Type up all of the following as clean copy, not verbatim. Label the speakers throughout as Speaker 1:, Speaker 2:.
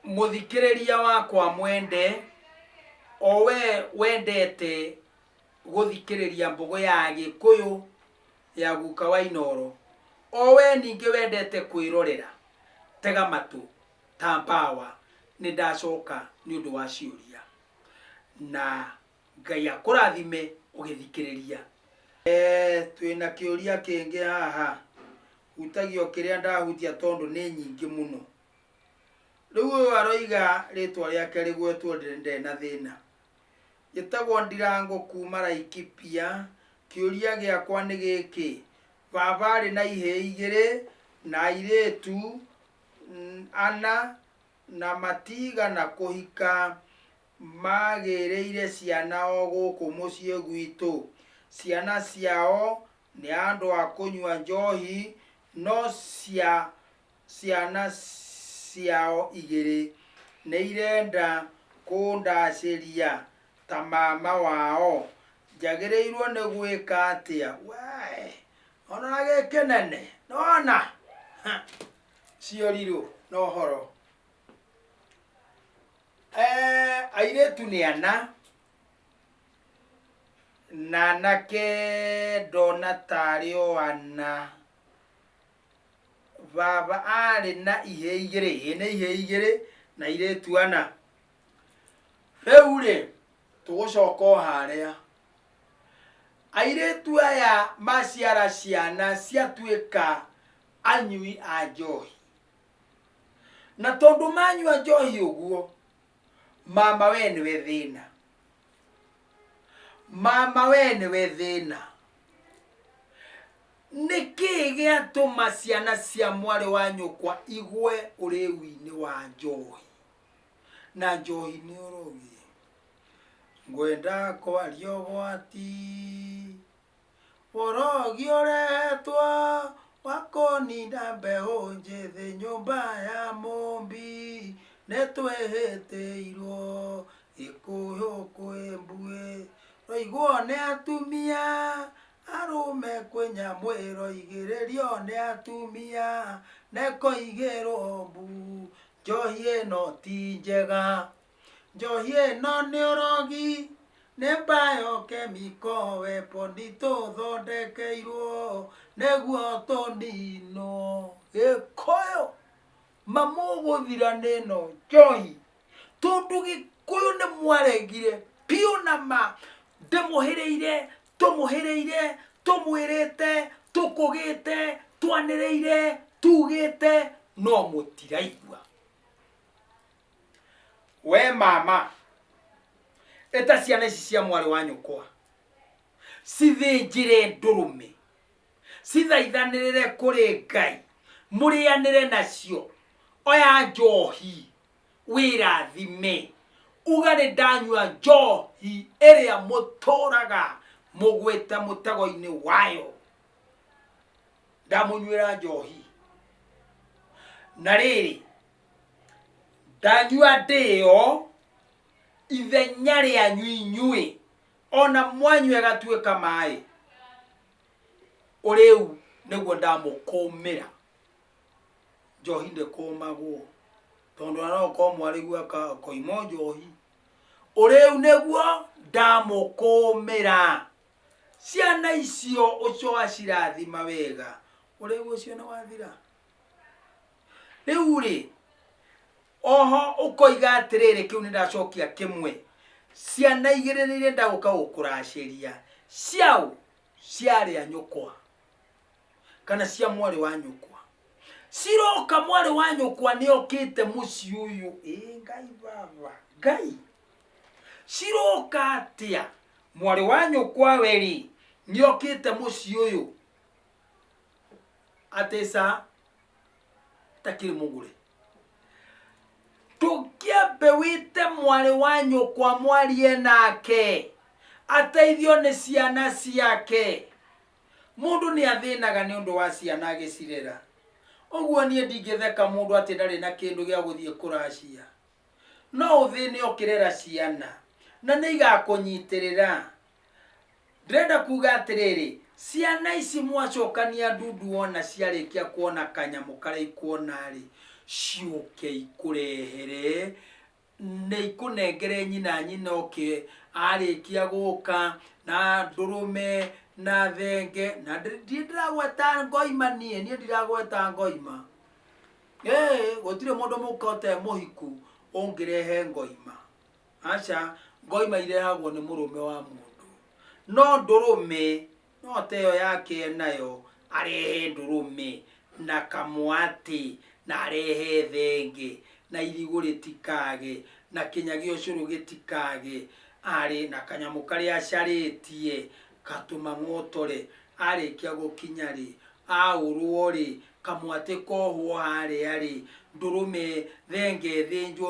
Speaker 1: Mũthikĩrĩria wakwa mwende, o we wendete gũthikĩrĩria mbũgũ ya Gĩkũyũ ya guka wa Inooro, o we ningĩ wendete kwĩrorera, tega matũ ta mbawa nĩndacoka nĩũndũ wa ciũria. Na Ngai akũrathime ũgĩthikĩrĩria. Twĩna kĩũria kĩngĩ haha, hutagia o kĩrĩa ndahutia tondũ nĩ nyingĩ mũno. Rĩu ũyũ aroiga rĩtwa rĩake rĩgwetwo ndarĩ na thĩna. Njĩtagwo Ndirango kuma Laikipia, kĩũria gĩakwa nĩ gĩkĩ, baba arĩ na ihĩĩ igĩrĩ na airĩtu ana na matigana kũhika, magĩrĩire ciana o gũkũ mũciĩ gwitũ. Ciana ciao nĩ andũ a kũnyua njohi no cia Ciana ciao igĩrĩ nĩirenda kũndacĩria ta mama wao. Njagĩrĩirwo nĩ gwĩka atĩa? Wee! Ona na gĩkĩnene, nĩwona? Ha! Ciorirũ na ũhoro. Eh, airĩtu nĩ ana na anake ndona tarĩ o ana. Baba aarĩ na ihĩĩ igĩrĩ, ĩĩ nĩ ihĩĩ igĩrĩ na airĩtu ana. Rĩu-rĩ, tũgũcoka o harĩa. Airĩtu aya maciara ciana ciatuĩka anyui a njohi. Na tondũ manyua njohi ũguo, mama we nĩwe thĩna. Mama we nĩwe thĩna. Nĩ kĩĩ gĩatũma ciana cia mwarĩ wa nyũkwa igwe ũrĩu-inĩ wa njohi? Na njohi nĩ ũrogi. Ngwenda kwaria ũgwati, ũrogi ũrehetwo wa kũnina mbeũ njĩthĩ nyũmba ya mũmbi, nĩ twĩhĩtĩirwo Gĩkũyũ kwĩ mbuĩ, roigwo nĩ atumia Arũme kwĩ nyamũ ĩroigĩrĩrio nĩ atumia na ĩkoigĩrwo mbu. Njohi ĩno ti njega, njohi ĩno nĩ ũrogi, nĩ biochemical weapon tũthondekeirwo nĩguo tũninwo. Gĩkũyũ ma mũgũthira nĩ ĩno njohi. Tondũ Gĩkũyũ nĩ mwaregire biũ na ma ndĩmũhĩrĩire tũmũhĩrĩire tũmwĩrĩte tũkũgĩte twanĩrĩire tugĩte no mũtiraigua. We mama ĩta ciana ici cia mwarĩ wa nyũkwa cithĩnjĩre ndũrũme cithaithanĩrĩre kũrĩ Ngai mũrĩanĩre nacio oya njohi wĩrathime uga nĩ ndanyua njohi ĩrĩa mũtũraga mũgwĩte mũtego-inĩ wayo ndamũnyuĩra njohi na rĩrĩ ndanyua ndĩyo ithenya rĩanyu inyuĩ ona mwanyua ĩgatuĩka maĩ ũrĩu nĩguo ndamũkũmĩra njohi ndĩkũmagwo tondũ ona no ũkorwo mwarĩguo akoima njohi ũrĩu nĩguo ndamũkũmĩra ciana icio ũcio wacirathima wega ũrĩu ũcio nĩ wathira rĩu rĩ oho ũkoiga atĩrĩrĩ kĩu nĩ ndacokia kĩmwe ciana igĩrĩ nĩ irenda gũka gũkũracĩria ciaũ ciarĩa nyũkwa kana cia mwarĩ wa nyũkwa ciroka mwarĩ wa nyũkwa nĩ okĩte mũciĩ ũyũ ĩ ngai baba ngai ciroka atĩa mwarĩ wa nyũkwa we rĩ nĩ okĩte mũciĩ ũyũ atĩ ca takĩrĩ mũgũre ndũngĩambe wĩte mwarĩ wa nyũkwa mwarie nake ateithio nĩ ciana ciake Mũndũ nĩ athĩnaga nĩ ũndũ wa ciana agĩcirera. Ũguo niĩ ndingĩtheka mũndũ atĩ ndarĩ na kĩndũ gĩa gũthiĩ kũracia. No ũthĩne ũkĩrera ciana, na nĩ igakũnyitĩrĩra. Ndĩrenda kuga atĩrĩrĩ, ciana ici mwacokania ndundu wona ciarĩkia kuona kanyamũ karĩa ikuona-rĩ, ciũke ikũrehere nĩ ikũnengere nyina nyina oke arĩkia gũka na ndũrũme na thenge na ndirĩ ndĩragweta ngoima niĩ niĩ ndiragweta ngoima ĩĩ gũtirĩ mũndũ mũka ũte mũhiku ũngĩrehe ngoima aca ngoima irehagwo nĩ mũrũme wa mũndũ no ndũrũme no ta ĩyo yake nayo arehe ndũrũme na kamwatĩ na arehe thenge na irigũ rĩtikage na kĩnya gĩa ũcũrũ gĩtikage arĩ na kanyamũ karĩa acarĩtie katũmang'otore arĩkia gũkinya rĩ aũrwo rĩ kamwatĩ kohwo harĩa rĩ ndũrũme thenge ĩthĩnjwo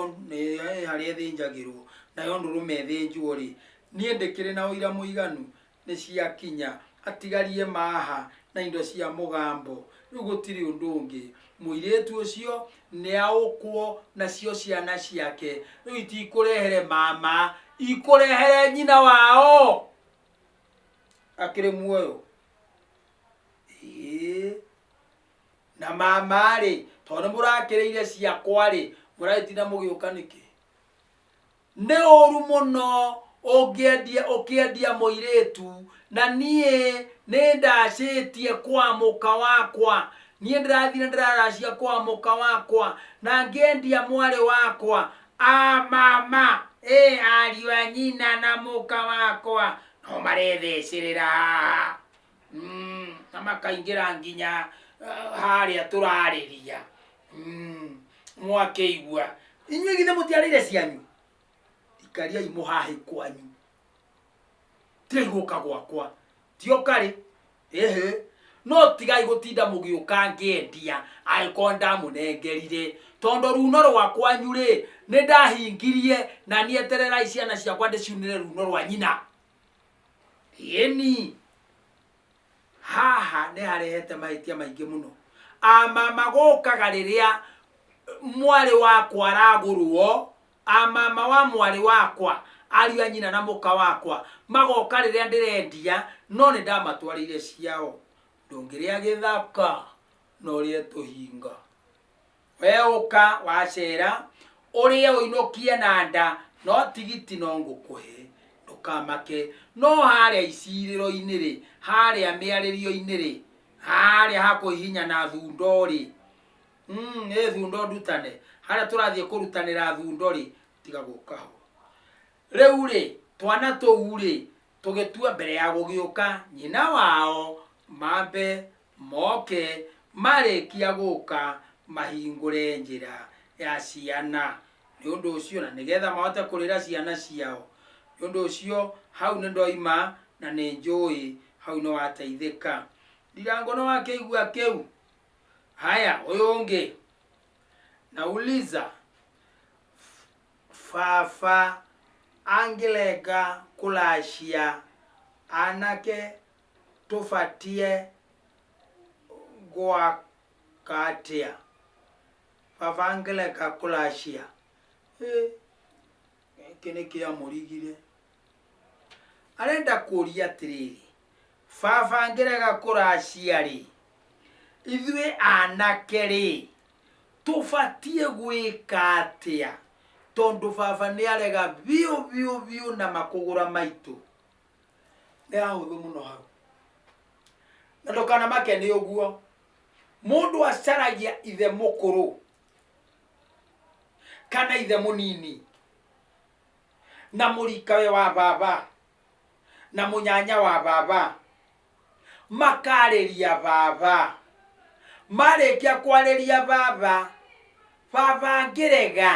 Speaker 1: harĩa ĩthĩnjagĩrwo nayo ndũrũme ĩthĩnjwo rĩ niĩ ndĩkĩrĩ na ũira mũiganu nĩ ciakinya atigarie maha na indo cia mũgambo rĩu gũtirĩ ũndũ ũngĩ mũirĩtu ũcio nĩ aũkwo nacio ciana ciake rĩu itikũrehere mama ikũrehere nyina wao akĩrĩ muoyo ĩĩ na mama rĩ tondũ nĩ mũrakĩrĩire ciakwa rĩ mũragĩtinda mũgĩũka nĩkĩ Nĩ ũũru mũno ũngĩendia ũkĩendia mũirĩtu na niĩ nĩ ndacĩtie kwa mũka wakwa. Niĩ ndĩrathire ndĩraracia kwa mũka wakwa na ngĩendia mwarĩ wakwa. A mama, ĩ ariũ a nyina na mũka wakwa no marethecerera haha na makaingĩra nginya harĩa tũrarĩria. Mwakĩigua inyuĩ githĩ mũtiarĩire cianyu ikariai mũhahĩ kwanyu tigai gũka gwakwa tiokarĩ ĩhĩ no tigai gũtinda mũgĩũka ngĩendia angĩkorwo ndamũnengerire tondũ runo rwa kwanyu rĩ nĩ ndahingirie na niĩ etererai ciana ciakwa ndĩciunĩre runo rwa nyina ĩni Haha nĩ harehete mahĩtia maingĩ mũno. Amama gũkaga rĩrĩa mwarĩ wakwa aragũrwo, amama wa mwarĩ wakwa, ariũ a nyina na mũka wakwa, magoka rĩrĩa ndĩrendia, no nĩ ndamatwarĩire ciao. Ndũngĩrĩa gĩthaka na ũrĩe tũhinga. We ũka wacera ũrĩe ũinũkie na nda no tigiti no ngũkũhe ndũkamake. No harĩa icirĩro-inĩ rĩ, harĩa mĩarĩrio-inĩ rĩ, harĩa ha kũhihinyana thundo rĩ, ĩ thundo ndutane, harĩa tũrathiĩ kũrutanĩra thundo rĩ, tiga gũka ho. Rĩu rĩ, twana tũu rĩ, tũgĩtua mbere ya gũgĩũka nyina wao mambe Moke marĩkia gũka mahingũre njĩra ya ciana. Nĩ ũndũ ũcio, na nĩgetha mahote kũrĩra ciana ciao. Nĩ ũndũ ũcio, hau nĩ ndoima na nĩ njũĩ hau nĩ wateithĩka. Ndirango nĩ wakĩigua kĩu? Haya, ũyũ ũngĩ. Nauliza, baba angĩlenga kũracia anake tũbatie gwaka atĩa? Baba angĩreka kũracia. Ĩ, gĩkĩ nĩ kĩamũrigire. Arenda kũria atĩrĩrĩ, baba angĩrega kũracia-rĩ, ithuĩ anake-rĩ, tũbatiĩ gwĩka atĩa? Tondũ baba nĩarega biũ biũ biũ na makũgũra maitũ. Nĩ hahũthũ mũno hau. Na ndũkanamake nĩ ũguo. Mũndũ acaragia ithe mũkũrũ kana ithe mũnini na mũrikawe wa baba na mũnyanya wa baba makarĩria baba. Marĩkia kwarĩria baba, baba angĩrega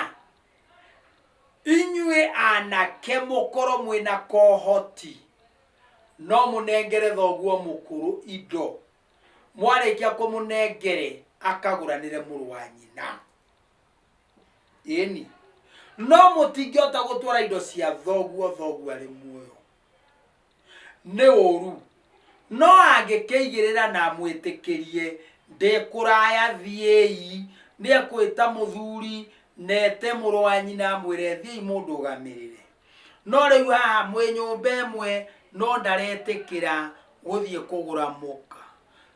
Speaker 1: Inyuĩ aanake mũkorwo mwĩ na kohoti, no mũnengere thoguo mũkũrũ indo. Mwarĩkia kũmũnengere, akagũranĩre mũrũ wa nyina. Ĩni. No mũtingĩhota gũtwara indo cia thoguo, thoguo arĩ muoyo. Nĩ ũũru. No angĩkĩigĩrĩra na amwĩtĩkĩrie, ndĩ kũraya thiĩi, nĩekwĩta mũthuri na ete mũrũ wa nyina amwĩre thiĩi mũndũgamĩrĩre. No rĩu haha mwĩ nyũmba ĩmwe no ndaretĩkĩra gũthiĩ kũgũra mũka.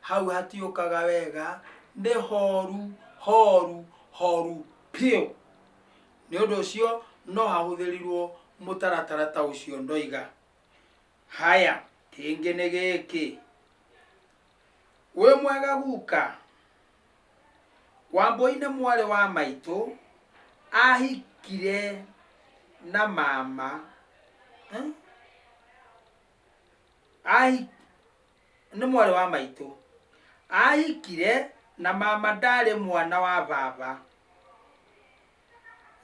Speaker 1: Hau hatiũkaga wega, nĩ horu horu horu piũ. Nĩ ũndũ ũcio no hahũthĩrirwo mũtaratara ta ũcio ndoiga. Haya, kĩngĩ nĩ gĩkĩ. Wĩ mwega guka? Wambũi nĩ mwarĩ wa maitũ, ahikire na mama. Eh? Ahi, nĩ mwarĩ wa maitũ. Ahikire na mama ndarĩ mwana wa baba.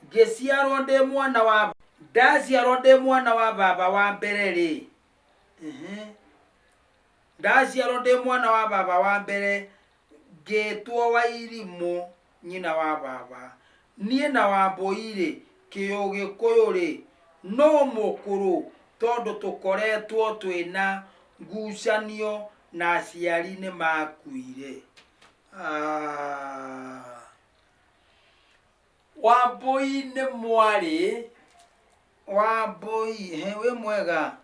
Speaker 1: Ngĩciarwo ndĩ mwana wa ndaciarwo ndĩ mwana wa baba wa mbere rĩ. Ehe. Ndaciarwo ndĩ mwana wa baba wa mbere ngĩtwo Wairimũ nyina wa baba. Niĩ na Wambũi-rĩ, kĩũgĩkũyũ-rĩ, nũ mũkũrũ tondũ tũkoretwo twĩna ngucanio na aciari nĩmakuire. Aah. Wambũi nĩ mwarĩ Wambũi, hĩ wĩ mwega?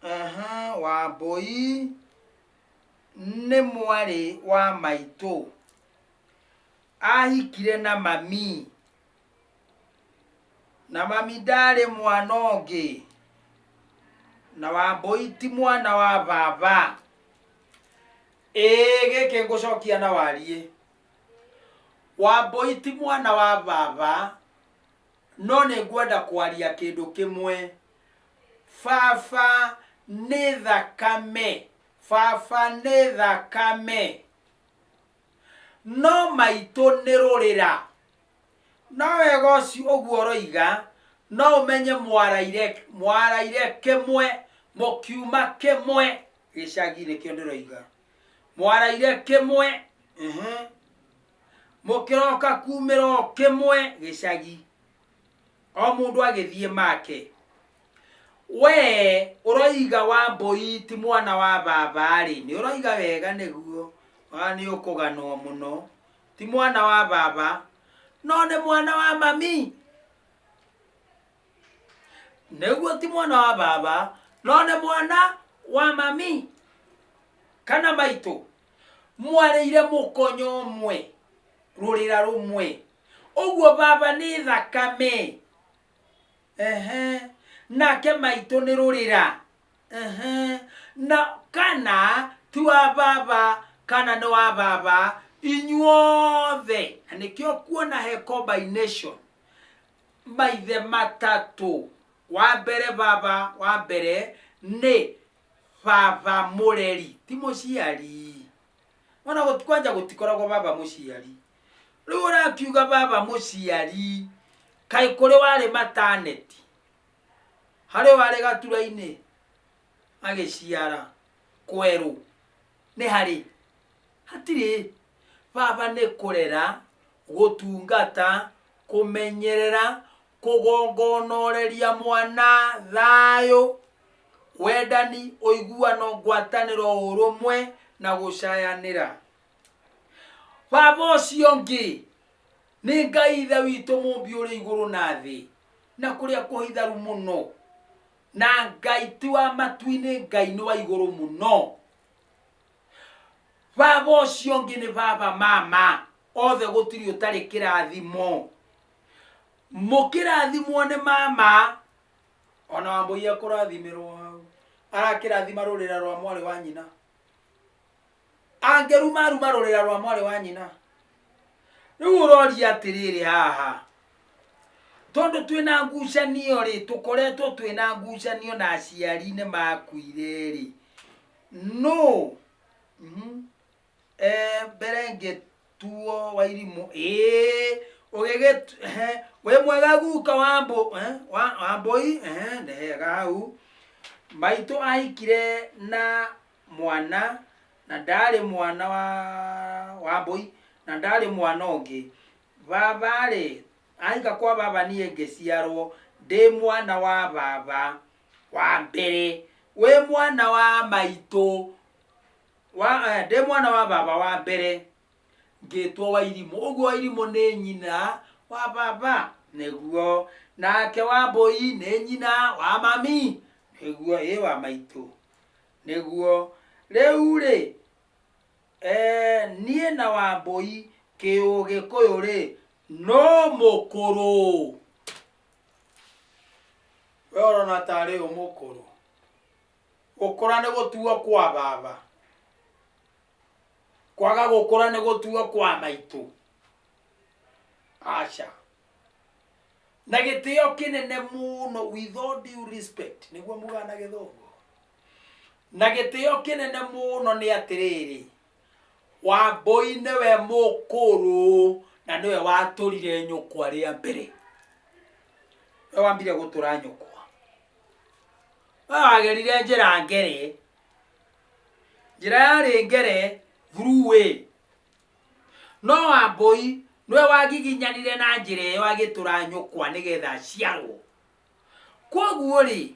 Speaker 1: Aha, Wambũi nĩ mwarĩ wa maitũ. Ahikire na mami. Na mami ndarĩ mwana ũngĩ. Na Wambũi ti mwana wa baba. Ĩĩ gĩkĩ ngũcokia na wariĩ. Wambũi ti mwana wa baba, no nĩ ngwenda kwaria kĩndũ kĩmwe. Baba nĩ thakame, baba nĩ thakame, no maitũ nĩ rũrĩra. No wega ũcio ũguo ũroiga, no ũmenye mwaraire, mwaraire kĩmwe, mũkiuma kĩmwe gĩcagi nĩkĩo ndĩroiga. Mwaraire kĩmwe, ehe, mũkĩroka kumĩra o kĩmwe gĩcagi, o mũndũ agĩthiĩ make. We ũroiga Wambũi ti mwana wa baba-rĩ, nĩ ũroiga wega nĩguo, nĩ ũkũganwo mũno. Ti mwana wa baba, no nĩ mwana wa mami. Nĩguo ti mwana wa baba, no nĩ mwana wa mami kana maitũ. Mwarĩire mũkonyo ũmwe, rũrĩra rũmwe. Ũguo baba nĩ thakame. Ehe. Nake maitũ nĩ rũrĩra. Ehe. Na kana ti wa baba kana nĩ wa baba, inyuothe. Na nĩkĩo kuona he combination maithe matatũ. Wa mbere baba wa mbere nĩ baba mũreri, ti mũciari. Ona kwanja gũtikoragwo baba mũciari. Rĩu ũrakiuga baba mũciari, kaĩ kũrĩ warĩ mataneti? Harĩ warĩ gatura-inĩ agĩciara kwerũ? Nĩ harĩ? Hatirĩ. Baba nĩ kũrera, gũtungata, kũmenyerera, kũgongonoreria mwana thayũ, wendani, ũiguano, ngwatanĩro, ũrũmwe na gũcayanĩra. Baba ũcio ũngĩ nĩ Ngai Ithe witũ mũmbi ũrĩ igũrũ na thĩ na kũrĩa kũhitharu mũno. Na Ngai ti wa matu-inĩ, Ngai nĩ wa igũrũ mũno. Baba ũcio ũngĩ nĩ baba mama, othe gũtirĩ ũtarĩ kĩrathimo. Mũkĩrathimwo nĩ mama, ona Wambũi ekũrathimĩrwo hau. Arakĩrathima rũrĩra rwa mwarĩ wa nyina. Angĩruma aruma rũrĩra rwa mwarĩ wa nyina. Rĩu ũroria atĩrĩrĩ haha, tondũ twĩna ngucanio rĩ, tũkoretwo twĩna ngucanio na aciari nĩ makuire rĩ, nũ mbere ngĩtuo Wairimũ, ĩĩ ũgĩgĩ wĩ mwega guka Wambũi, nĩ hega hau. Maitũ ahikire na mwana na ndarĩ mwana wa Wambũi na ndarĩ mwana ũngĩ. Baba-rĩ, ahika kwa baba niĩ ngĩciarwo ndĩ mwana wa baba wa mbere, wĩ mwana wa maitũ, wa, ndĩ mwana wa baba wa mbere ngĩtwo Wairimũ. Ũguo Wairimũ nĩ nyina wa baba, nĩguo. Nake Wambũi nĩ nyina wa mami, nĩguo, ĩ wa maitũ. Nĩguo. Rĩu-rĩ, Niĩ na Wambũi kĩũgĩkũyũ rĩ, no mũkũrũ. We ũrona tarĩ ũ mũkũrũ? Gũkũra nĩ gũtuo kwa baba. Kwaga gũkũra nĩ gũtuo kwa maitũ. Aca. Na gĩtĩo kĩnene mũno, with all due respect, nĩguo mugaga na gĩthũngũ. Na gĩtĩo kĩnene mũno nĩ atĩrĩrĩ, Wambũi nĩwe mũkũrũ na nĩwe watũrire nyũkwa rĩa mbere. We wambire gũtũra nyũkwa. We wagerire njĩra ngere. Njĩra yarĩ ngere through way. No Wambũi nĩwe wagiginyanire na njĩra ĩyo agĩtũra nyũkwa nĩgetha aciarwo. Kwoguo-rĩ,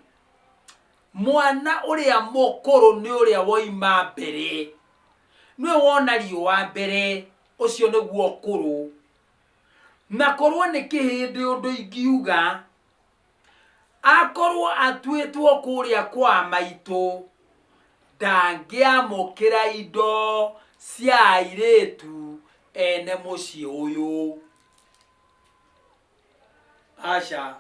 Speaker 1: mwana ũrĩa mũkũrũ nĩ ũrĩa woima mbere, nĩwe wona riũa mbere, ũcio nĩguo ũkũrũ. Na korwo nĩ kĩhĩndĩ ũndũ ingiuga, akorwo atuĩtwo kũrĩa kwa maitũ, ndangĩamũkĩra indo cia airĩtu ene mũciĩ ũyũ. Aca.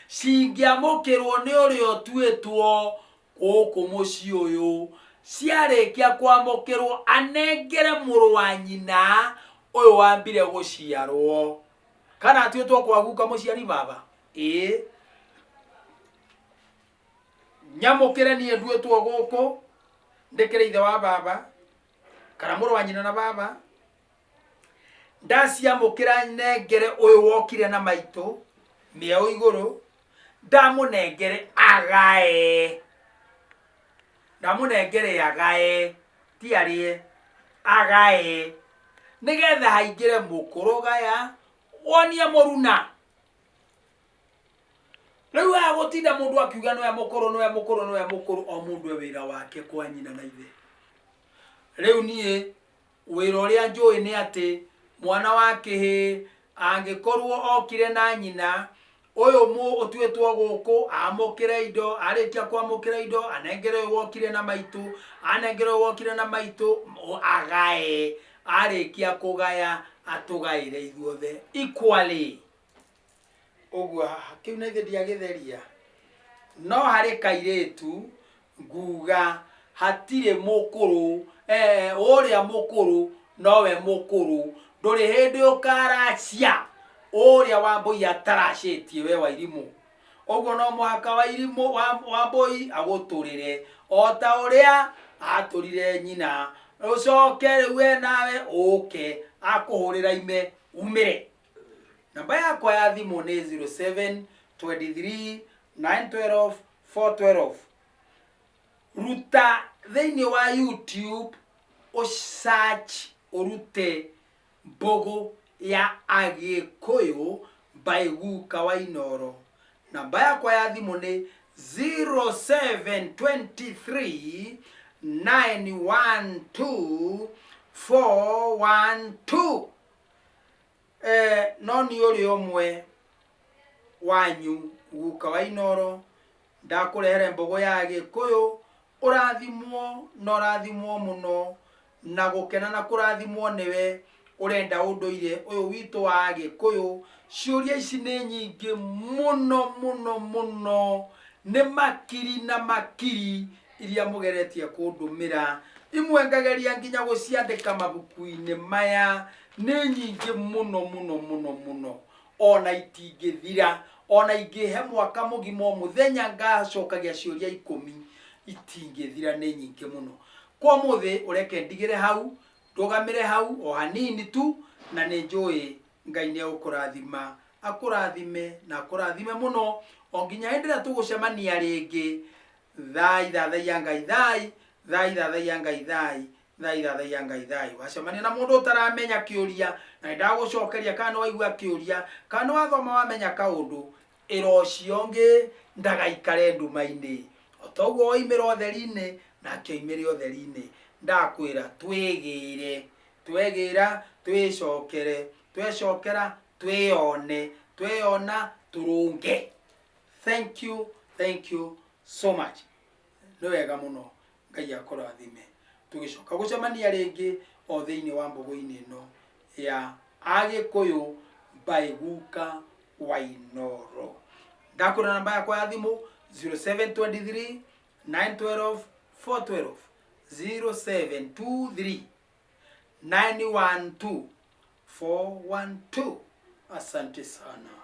Speaker 1: Cingĩamũkĩrwo nĩ ũrĩa ũtuĩtwo gũkũ mũciĩ ũyũ, ciarĩkia kwamũkĩrwo anengere mũrũ wa nyina ũyũ wambire gũciarwo. Kana atuĩtwo kwa guka mũciari baba? Ĩĩ. Nyamũkĩre niĩ nduĩtwo gũkũ, ndĩkĩrĩ ithe wa baba, kana mũrũ wa nyina na baba, Ndaciamũkĩra nengere ũyũ wokire na maitũ mĩeũ igũrũ, ndamũnengere agae. Ndamũnengere agae, ti arĩe, agae. Nĩgetha haingĩre mũkũrũ gaya, wonie mũruna. Rĩu haha gũtinda mũndũ akiuga nĩwe mũkũrũ, nĩwe mũkũrũ, nĩwe mũkũrũ, o mũndũ e wĩra wake kwa nyina na ithe. Rĩu niĩ Wĩra ũrĩa njũĩ nĩ atĩ mwana wa kĩhĩĩ angĩkorwo okire na nyina, ũyũ ũtuĩtwo gũkũ amũkĩre indo, arĩkia kwamũkĩra indo anengere ũyũ wokire na maitũ, anengere ũyũ wokire na maitũ agae, arĩkia kũgaya atũgaĩre ithuothe equally. Ũguo kĩu na ithe ndiagĩtheria. No harĩ kairĩtu nguga hatirĩ mũkũrũ, eh, ũrĩa mũkũrũ nowe mũkũrũ. Ndũrĩ hĩndĩ ũkaracia ũrĩa Wambũi ataracĩtie we Wairimũ. Ũguo no mũhaka Wairimũ, Wambũi agũtũrĩre o ta ũrĩa atũrire nyina. Ũcoke rĩu we nawe ũke akũhũrĩra ime umĩre. Namba yakwa ya thimũ nĩ 0723 912 412. Ruta thĩinĩ wa YouTube ũ search ũrute Mbũgũ ya Agĩkũyũ by Guka wa Inooro. Namba yakwa ya thimũ nĩ 0723 912 412. Eh, no niĩ ũrĩa ũmwe wanyu guka wa Inooro, ndakũrehere mbũgũ ya Gĩkũyũ, ũrathimwo na ũrathimwo mũno, na gũkena na kũrathimwo nĩwe ũrenda ũndũire ũyũ witũ wa Gĩkũyũ. Ciũria ici nĩ nyingĩ mũno mũno mũno, nĩ makiri na makiri iria mũgeretie kũndũmĩra, imwe ngageria nginya gũciandĩka mabuku-inĩ maya, nĩ nyingĩ mũno mũno mũno mũno, ona itingĩthira, ona ingĩhe mwaka mũgima o mũthenya ngacokagia ciũria ikũmi, itingĩthira nĩ nyingĩ mũno. Kwa ũmũthĩ ũreke ndigĩre hau, ndũgamĩre hau o hanini tu, na nĩ njũĩ Ngai nĩ egũkũrathima, akũrathime na akũrathime mũno, o nginya hĩndĩ ĩrĩa tũgũcemania rĩngĩ. Thai thathaiya Ngai thai, thai thathaiya Ngai thai, thai thathaiya Ngai thai. Wacemania na mũndũ ũtaramenya kĩũria na nĩndagũcokeria, kana nĩwaigua kĩũria, kana nĩwathoma wamenya kaũndũ, ĩra ũcio ũngĩ ndagaikare nduma-inĩ. O ta ũguo woimĩra ũtheri-inĩ, nake oimĩre ũtheri-inĩ. Ndakwĩra twĩgĩre, twegĩra twĩcokere, twecokera twĩyone, tweyona tũrũnge. Thank you, thank you so much. Nĩ wega mũno, Ngai akũrathime. Tũgĩcoka gũcemania rĩngĩ. O thĩinĩ wa mbũgũ-inĩ ĩno ya Agĩkũyũ by Guka Wainoro. Ndakwĩra namba yakwa ya thimũ 0723 912 412, 0723 912 412. Asante sana.